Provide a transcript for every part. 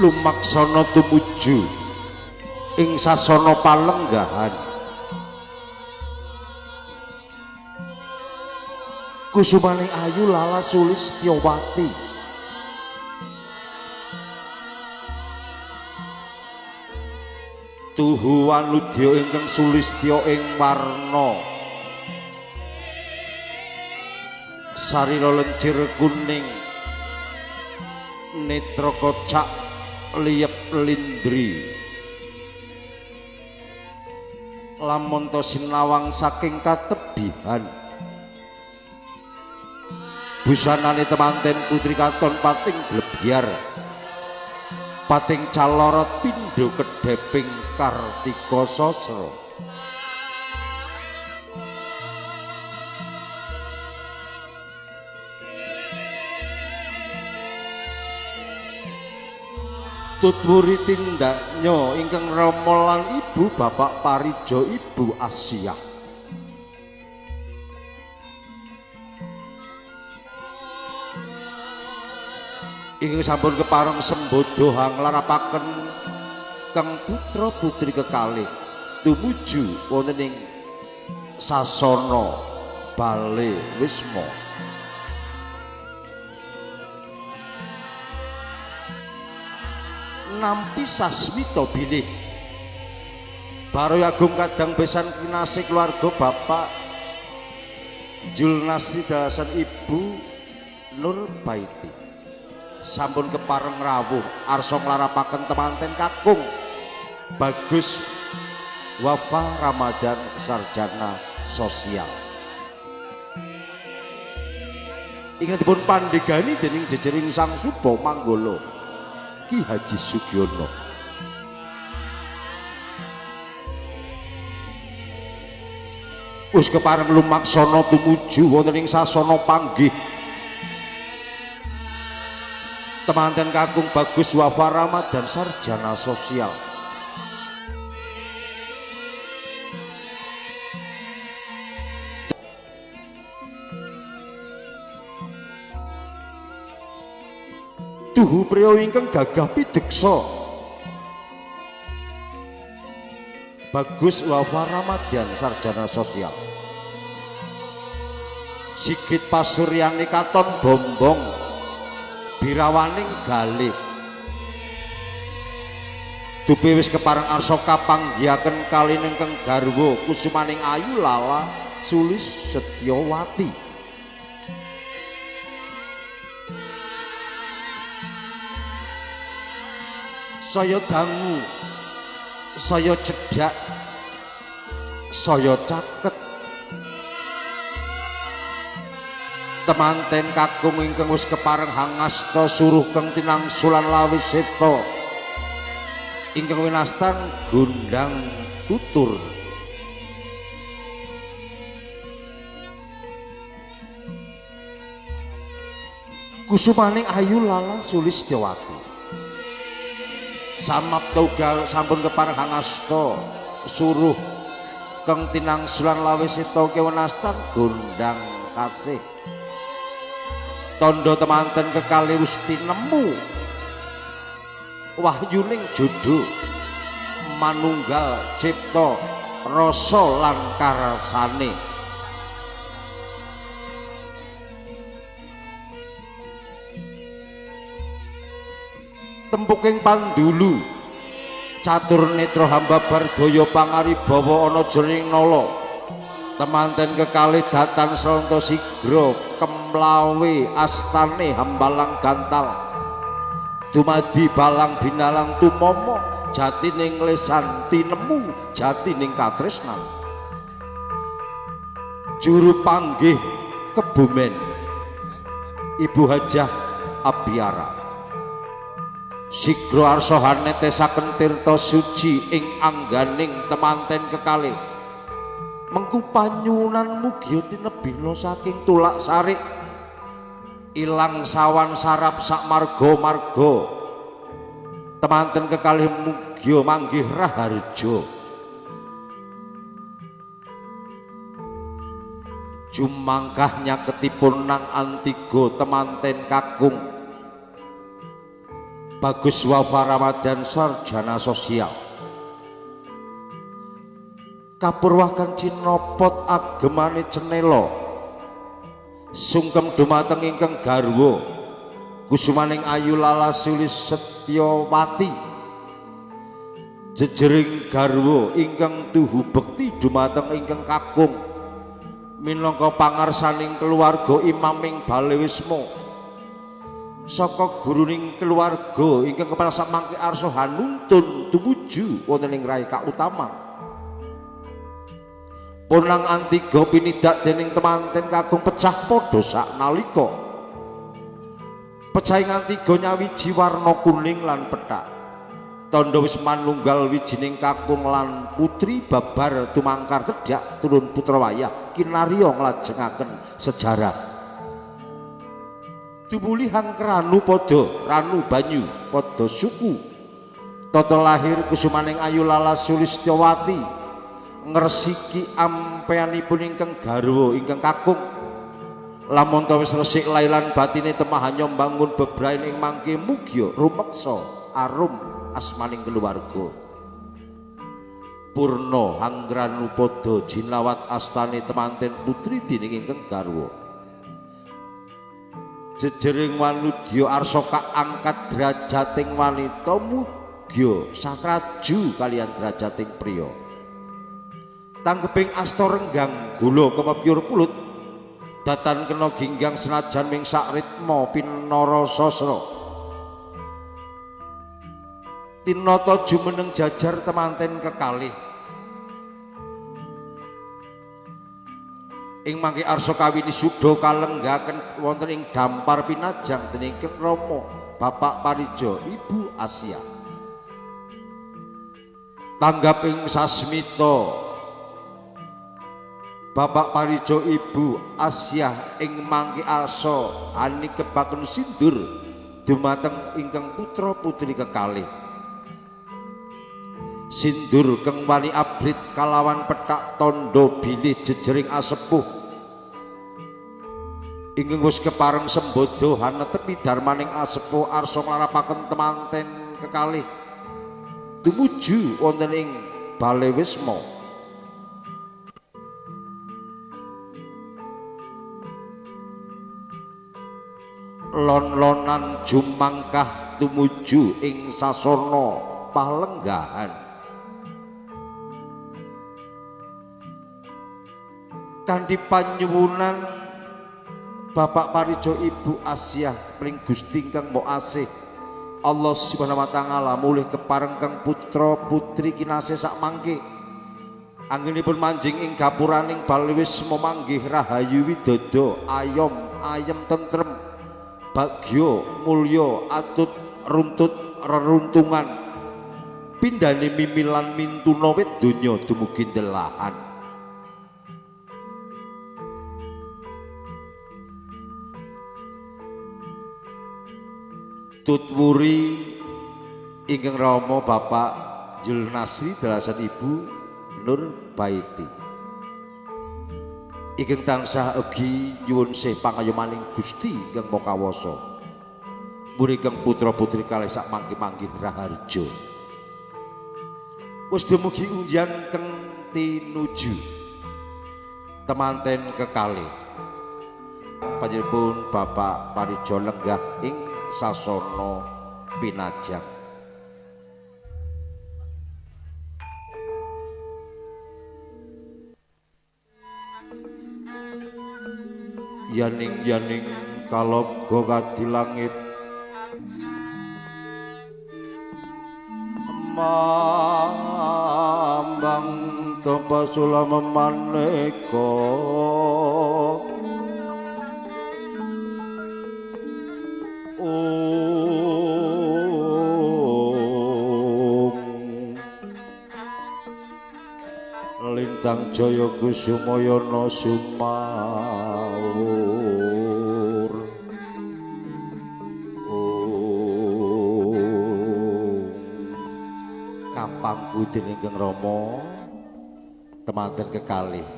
Lumaksana tumuju ing sasana palenggahan. Kusumaning Ayu Lala Sulistyowati. Tuhu wanudya ingkang sulistya ing warna sarira lencir kuning, netra kocak liyep lindri, lamonto sinawang saking katebihan. Busanane temanten putri katon pating blebyar, pating calorot pindho kedheping kartika sasra. Tutwuri tindaknya ingkang rama lan ibu Bapak Parijo Ibu Asiah. Ingkang sampun kepareng sembodo hanglarapaken kang putra putri kekalih tumuju wonten ing sasana bale wisma. Nampi sasmita bilih Baroy Agung kadang besan kinasih keluarga Bapak Julnasri dalasan Ibu Nur Baiti sampun kepareng rawuh arsa nglarapaken temanten kakung Bagus Wafa Ramadan sarjana sosial. Ingkang dipun pandegani dening jejering Sang Suba Manggala Ki Haji Sugiono. Wis kepareng lumaksana tumuju wonten ing sasana panggih temanten kakung Bagus Wafa Ramadan sarjana sosial. Tuhu priya ingkang gagah pideksa Bagus Wafa Ramadan sarjana sosial. Sigit pasuryane katon bombong birawaning galih. Dupi wis kepareng arsa kapanggihaken kalih ingkang garwa kusumaning Ayu Lala Sulistyowati. Saya dangu, saya cedhak, saya caket. Temanten kakung ingkang wis kepareng hangasta suruh keng tinangsulan lawis seta ingkang winastan gondang tutur. Kusumaning Ayu Lala Sulistyowati. Samapta uga sampun kepareng hangasta suruh keng tinangsulan lawis seta kewenastan gondang kasih. Tandha temanten kekalih wis tinemu wahyuning jodho manunggal cipta rasa lan karsane. Tempuking pandulu catur netra hamba bardaya pangaribawa ana jroning nala. Temanten kekalih datan sranta sigra kemlawe astane hambalang gantal dumadi balang binalang tumomo jatining lesan tinemu jatining katresnan. Juru panggih Kebumen Ibu Hajah Abiara. Sigra arsa hanetesaken tirta suci ing angganing temanten kekalih. Mengku panyuwunan mugia tinebihna saking tulak sarik ilang sawan sarap sak marga-marga. Temanten kekalih mugia manggih raharja. Jumangkah nyaketipun nang Antiga temanten kakung. Bagus Wafa Ramadan sarjana sosial. Kapurwakan cinopot agemane cenela sungkem dumateng ingkang garwa kusumaning ayu Lala Sulistyowati jejering garwa ingkang tuhu bekti dumateng ingkang kakung minangka pangarsaning keluarga imaming balewisma saka guruning keluarga ingkang kepala samangke arsa hanuntun tumuju wonten ing rai kautaman. Ponang Antiga pinidak dening temanten kakung pecah padha saknalika. Pecahing Antiga nyawiji warna kuning lan pethak. Tandha wis manunggal wijining kakung lan putri babar tumangkar tedhak turun putra wayah kinarya nglajengaken sejarah. Tumuli hangkranu padha ranu banyu padha suku. Tata lahir kusumaning ayu Lala Sulistyowati ngresiki ampeanipun ingkang garwa ingkang kakung. Lamun ta wis resik lailan batine temah mbangun bebrayan ing mangke mugya rumeksa arum asmaning keluarga. Purna hanggranupada jinawat astane temanten putri dening ingkang garwa. Jejering wanudya arsa kaangkat derajating wanita mugya satraju kalian derajating priya. Tanggeping asta renggang gula kemepyur pulut datan kena ginggang senajan ming sak ritma pinara sasra. Tinata jumeneng jajar temanten kekalih. Ing mangke arsa kawini suda kalenggaken wonten ing dampar pinajang dening Kang Rama Bapak Parijo Ibu Asia. Tanggap ing sasmita Bapak Parijo Ibu Asia ing mangke arsa anikepaken sindur dumateng ingkang putra putri kekalih. Sindur keng wani abrit kalawan pethak tandha bilih jejering asepuh ingkang wis kepareng sembodo hanetepi darmaning asepuh arsa nglarapaken temanten kekalih tumuju wonten ing bale wisma. Lon-lonan jumangkah tumuju ing sasana palenggahan. Kanthi panyuwunan Bapak Parijo Ibu Asia pring Gusti ingkang Maha Asih Allah Subhanahu wa taala mulih kepareng kang putra putri kinasih sak mangke anggenipun manjing ing gapuraning bale wisma manggih rahayu widodo ayom ayem tentrem bagya mulya atut runtut reruntungan pindhane mimilan mintuna wit donya dumugi ndelahan. Tutwuri ingkang rama Bapak Julnasri dalasan Ibu Nur Baiti ingkang tansah ugi nyuwun sih pangayomaning Gusti ingkang Maha Kawasa muring putra putri kalih sak mangke-mangke raharja. Wis dumugi unjian keng tinuju temanten kekalih panjenenganipun Bapak Parijo lenggah ing sasana pinajang. Yaning-yaning kaloga kadilangit mambang tempa sulam maneka Lintang Jaya Kusumayana sumawur. Kapangku dening Kang Rama temanten kekalih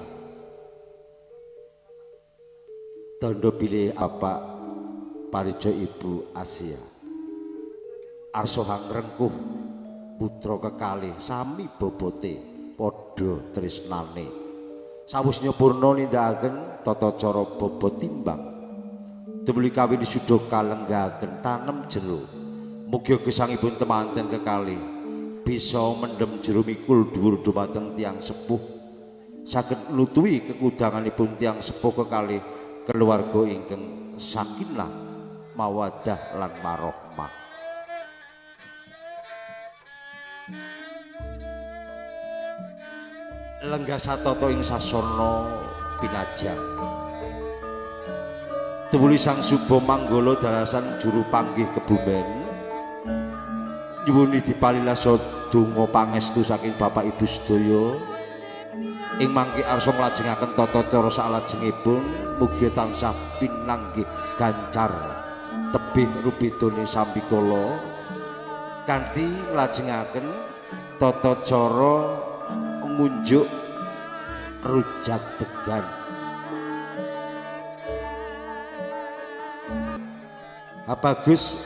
tandha bilih Bapak Parijo Ibu Asia. Arsa hangrengkuh putra kekalih sami bobote padha tresnane. Sawusnya purna nindakaken tata cara bobot timbang. Tumuli kawin wisuda kalenggahaken tanem jero. Mugi gesangipun temanten kekalih bisa mendhem jero mikul dhuwur dumateng tiyang sepuh. Saged nutuwi kekudanganipun tiyang sepuh kekalih keluarga ingkang sakinah mawaddah lan warohmah. Lenggah satata ing sasana pinajang. Tumuli Sang Suba Manggala dalasan juru panggih Kebumen. Nyuwuni dipalilasa donga pangestu saking Bapak Ibu sedaya. Ing mangke arsa nglajengaken tata cara saklajengipun mugi tansah pinanggih gancar tebih rubedane sambikala kanthi nglajengaken tata cara ngunjuk rujak degan. Bagus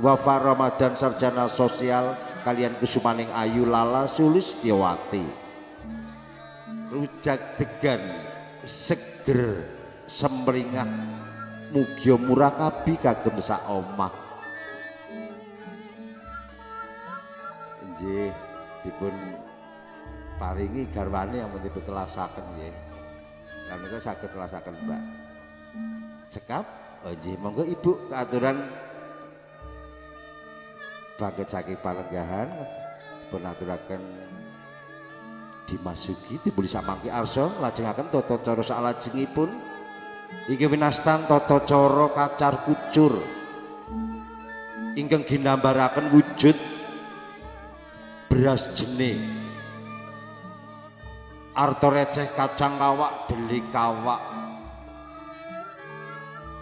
Wafa Ramadan sarjana sosial kalian kusumaning Ayu Lala Sulistyowati. Rujak degan seger semringah mugia murakabi kagem sak omah. Nggih, dipun paringi garwane ampun dipun telasaken nggih. Lah menika saged telasaken, Mbak. Cekap? Oh nggih, monggo Ibu keaturan bangkit saking palenggahan dipun aturaken dimasuki dipun samangke arsa nglajengaken tata cara saklajengipun iki winastan tata cara kacar kucur ingkang ginambaraken wujud beras jene arta receh kacang kawak deli kawak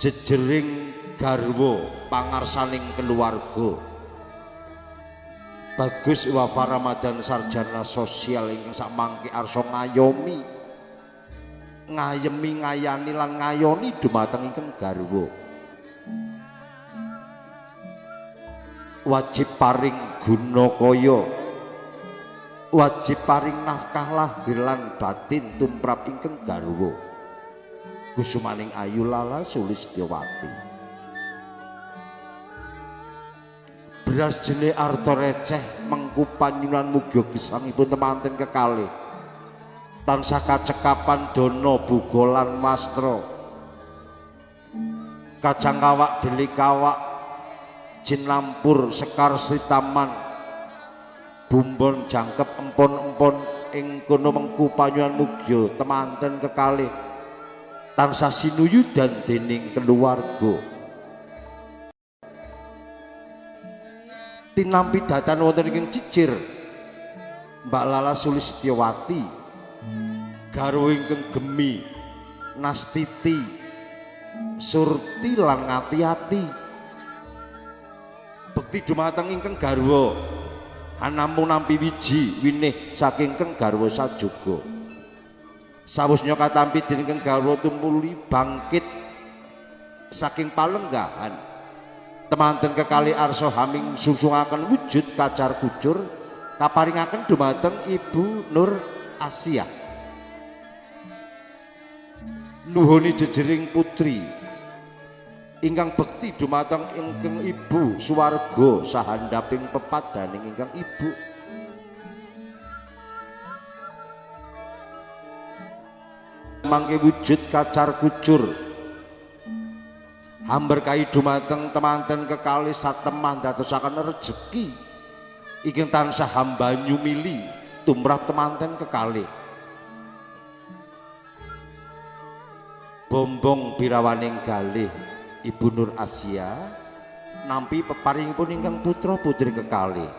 jejering garwa pangarsaning keluarga. Bagus Wafa Ramadan sarjana sosial ingkang samangke arsa ngayomi ngayemi ngayani lan ngayoni dumateng ingkang garwa. Wajib paring guna kaya, wajib paring nafkah lahir lan batin tumrap ingkang garwa. Kusumaning Ayu Lala Sulistyowati. Beras jene arta receh mengku panyunan mugia gesangipun temanten kekalih tansah kacekapan dana buga lan wastra kacang kawak deli kawak jinampur sekar sritaman bumbon jangkep empon-empon ing kono mengku panyunan mugia temanten kekalih tansah sinuyudan dening keluarga. Tinampi datan wonten ing cicir Mbak Lala Sulistyowati garwa ingkang gemi nastiti surti lan ngati-ati bekti dumateng ingkang garwa anamung nampi wiji winih saking ingkang garwa sajuga. Sawusnya katampi dening ingkang garwa tumuli bangkit saking palenggahan temanten kekali arsa haming sungsungaken wujud kacar kucur kaparingaken dumateng Ibu Nur Asia. Nuhuni jejering putri ingkang bekti dumateng ingkang ibu suwarga sahandaping pepadaning ingkang ibu. Mangke wujud kacar kucur hamberkahi dumateng temanten kekalih satemah ndadosaken rejeki ingkang tansah hambanyu mili tumrap temanten kekalih. Bombong birawaning galih Ibu Nur Asia nampi peparingipun ingkang putra putri kekalih.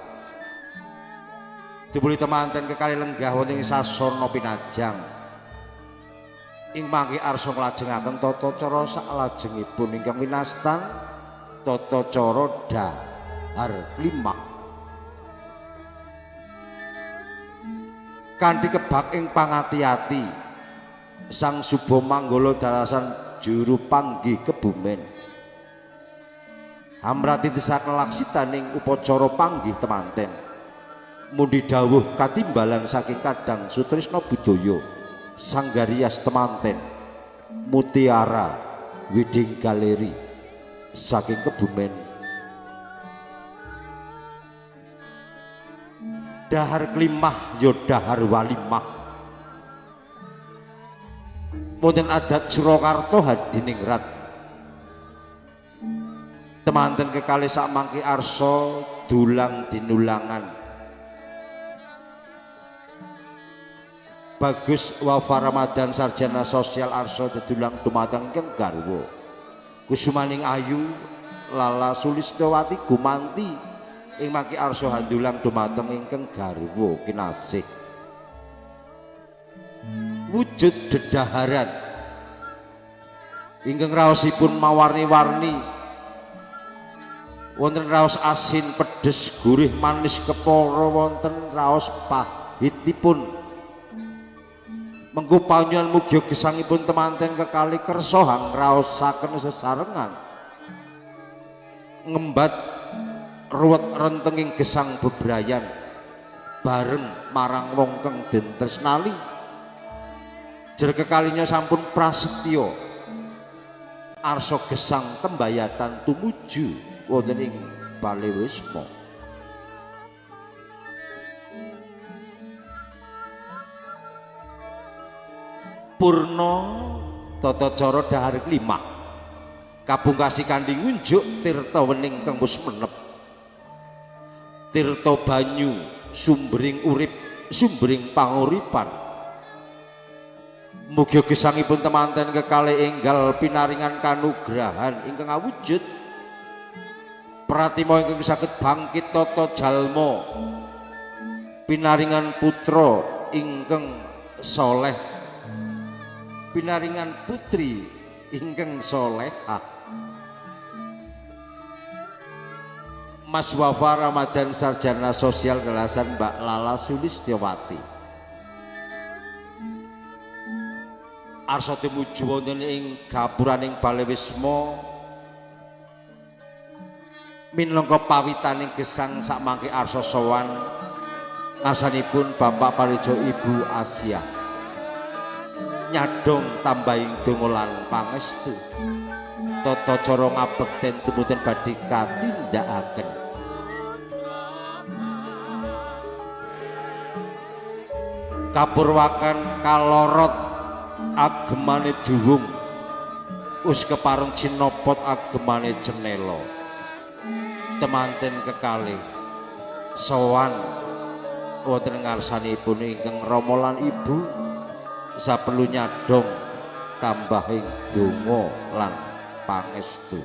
Dipuli temanten kekalih lenggah wonten ing sasana pinajang. Ing mangke arsa nglajengaken tata cara saklajengipun ingkang winastan tata cara dahar klimah. Kanthi kebak ing pangati-ati Sang Suba Manggala dalasan juru panggih Kebumen. Hamrati tisaken laksitaning upacara panggih temanten. Mundi dawuh katimbalan saking Kadang Sutrisna Budaya Sanggarias Temanten Mutiara Wedding Galeri saking Kebumen. Dahar klimah ya dahar walimah. Wonten adat Surakarta hadiningrat. Temanten kekalih sakmangke arsa dulang dinulangan. Bagus Wafa Ramadan sarjana sosial arsa dedulang dumateng ingkang garwa. Kusumaning ayu Lala Sulistyowati gumanti ing mangke arsa handulang dumateng ingkang garwa kinasih. Wujud dedaharan ingkang raosipun mawarni-warni. Wonten raos asin, pedes, gurih, manis kepara, wonten raos pahitipun. Mengko panyuwun mugi gesangipun temanten kekalih kersa hangraosaken sesarengan. Ngembat ruwet rentenging gesang bebrayan bareng marang wong kang den tresnali. Jer kekalinya sampun prasetya arsa gesang tembayatan tumuju wonten ing bale wisma. Purna tata cara dahar klimah kabungkasi kanthi ngunjuk tirta wening kang wis menep. Tirta banyu sumbering urip, sumbering panguripan. Mugi gesangipun temanten kekalih enggal pinaringan kanugrahan ingkang awujud pratima ingkang saged bangkit tata jalma, pinaringan putra ingkang soleh, pinaringan putri ingkang solehah. Mas Wafa Ramadan sarjana sosial kelasan Mbak Lala Sulistyowati. Arsa tumuju wonten ing gapuraning Bale Wisma minangka pawitaning gesang sakmangke arsa sowan ngarsanipun Bapak Parijo Ibu Asia. Nyadong tambahing donga lan pangestu. Tata cara ngabekten tumuten badhe katindakaken. Kapurwakan kalorot agemane duwung wis kepareng cinopot agemane cenela. Temanten kekalih sowan wonten ngarsanipun ingkang rama lan ibu saperlu nyadong tambahing donga lan pangestu.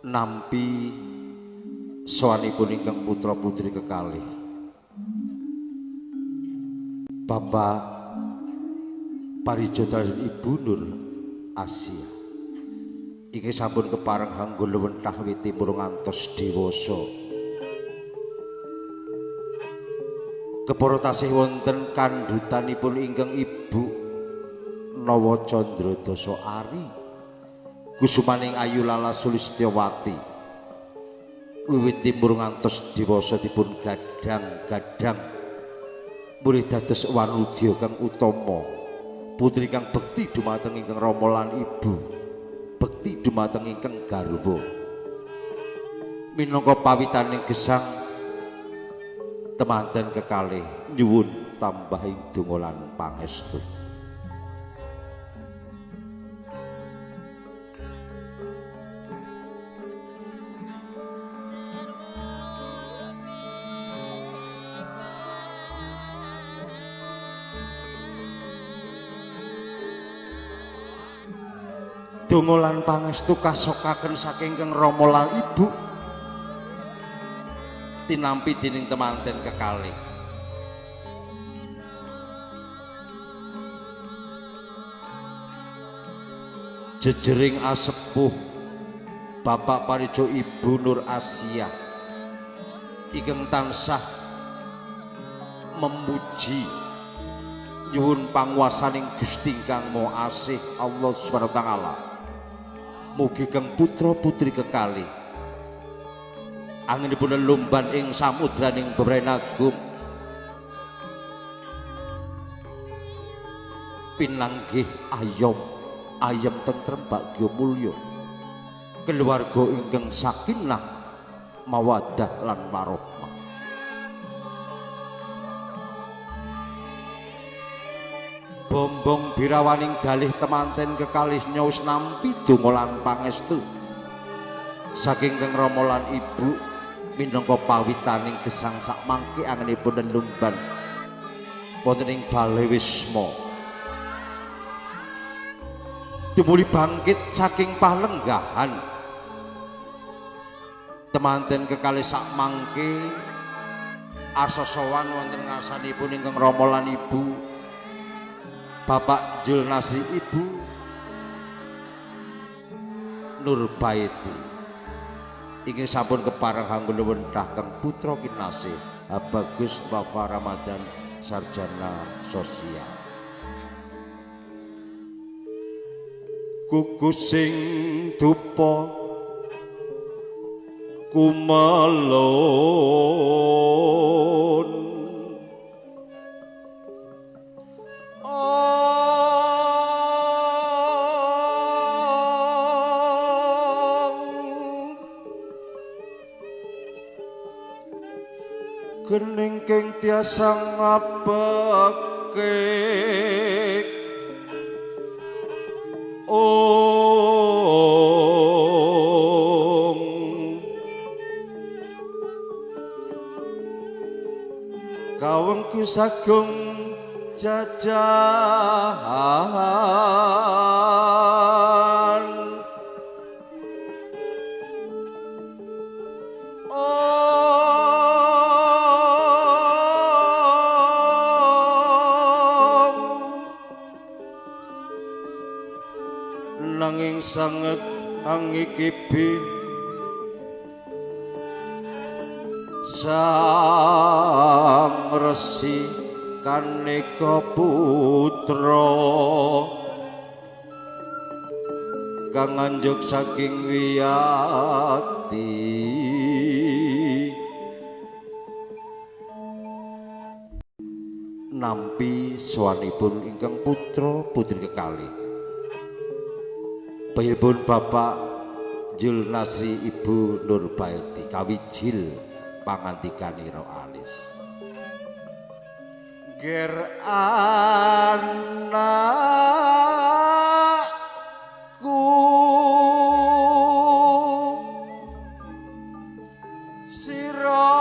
Nampi sowanipun ingkang putra putri kekalih Bapak Parijo dan Ibu Nur Asia iki sampun kepareng hanggo lewentah witi murung ngantos dewasa. Kepara tasih wonten kandhutanipun ingkang Ibu Nawa Candra Dasa Ari kusumaning Ayu Lala Sulistyowati wiwit timur ngantos dewasa dipun gadang-gadang murid dados wanudya kang utama, putri kang bekti dumateng ingkang rama lan ibu, bekti dumateng ingkang garwa. Minangka pawitaning gesang temanten kekalih nyuwun tambahing donga lan pangestu. Donga lan pangestu kasokaken saking Kang Rama lan Ibu tinampi dening temanten kekalih. Jejering asepuh Bapak Parijo Ibu Nur Asia ingkang tansah memuji nyuwun panguwasaning Gusti ingkang Maha Asih Allah Subhanahu wa taala. Mugi kang putra putri kekalih anggenipun lelumban ing samudraning bebrayan agung pinanggih ayom ayem tentrem bagya mulya keluarga ingkang sakinah mawaddah lan warahmah. Bombong birawaning galih temanten kekalih nyaos nampi donga lan pangestu saking Kang Rama lan Ibu minangka pawitaning gesang sakmangke angenipun lelumban wonten ing bale wisma. Tumuli bangkit saking palenggahan temanten kekalih sakmangke arsa sowan wonten ngarsanipun ingkang Rama lan Ibu Bapak Jul Nasri Ibu Nurbaiti ingin sampun kepareng hanggula wentah kang putra kinasih Bagus Wafa Ramadan sarjana sosial. Gugusing dupa kumelun gening keng tiasa ngapeke ong kawengku sagung jajahan nanging sanget angikibi sang resi kaneka putra kang anjuk saking wiyati nampi sowanipun ingkang putra putri kekalih. Pun Bapak Jul Nasri Ibu Nurbaiti kawijil pangantikanira alis. Ger anakku sira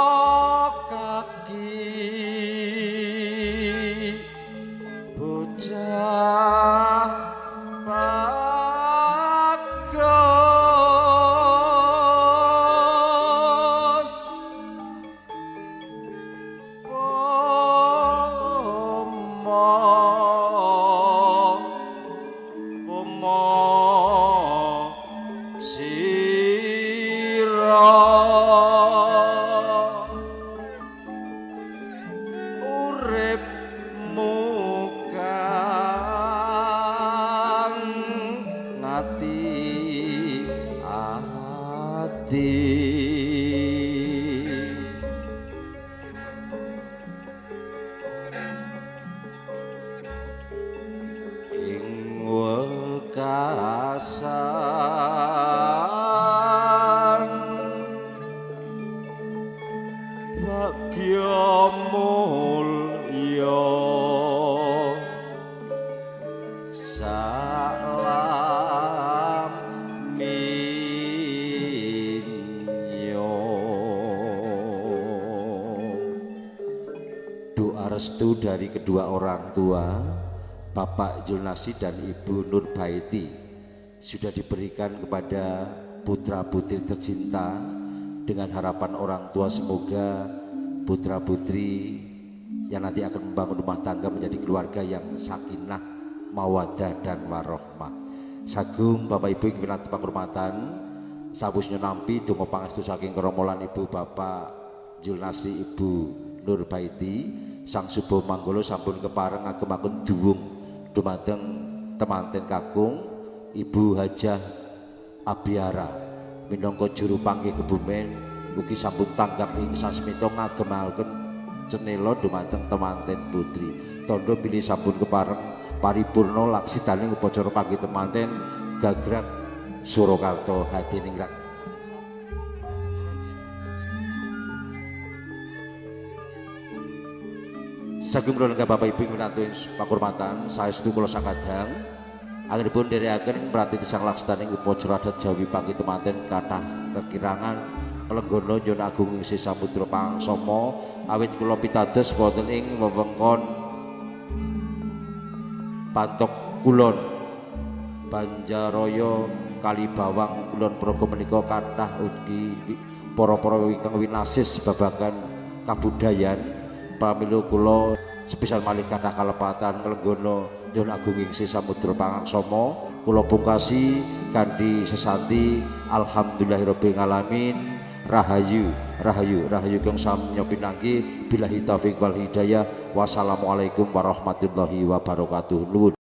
kaki bocah restu dari kedua orang tua Bapak Julnasi dan Ibu Nurbaiti sudah diberikan kepada putra putri tercinta dengan harapan orang tua semoga putra putri yang nanti akan membangun rumah tangga menjadi keluarga yang sakinah, mawaddah dan warohmah. Sagung Bapak Ibu yang pinantu panghormatan, Sabusnya nampi donga pangestu saking krama lan Ibu Bapak Julnasri Ibu Nurbaiti Sang Suba Manggala sampun kepareng ngagemaken duwung dumateng temanten kakung Ibu Hajah Abiara minangka juru panggih Kebumen ugi sampun tanggap ing sasmita ngagemaken cenela dumateng temanten putri. Tandha bilih sampun kepareng paripurna laksitaning upacara panggih temanten gagrag Surakarta Hadiningrat. Sagung kula Bapak Ibu minantu ing pakurmatan saestu kula sakadang anggenipun nderekaken pratiti sang laksitaning upacara adat Jawi panggih temanten kathah kekirangan lenggana nyuwun agung ing samudra pangsama awit kula pitados wonten ing wewengkon Pantok Kulon Banjaraya Kalibawang Kulon Progo menika kathah ugi para-para ingkang winasis babagan kabudayan. Pramila kula sepisan malih kathah kalepatan nglenggana nyuwun agung ing samudra pangaksama kula pungkasi kanthi sesanti alhamdulillahirabbil alamin. Rahayu rahayu rahayu kang samya pinanggih billahi taufik wal hidayah. Wassalamualaikum warahmatullahi wabarakatuh. Nuwun.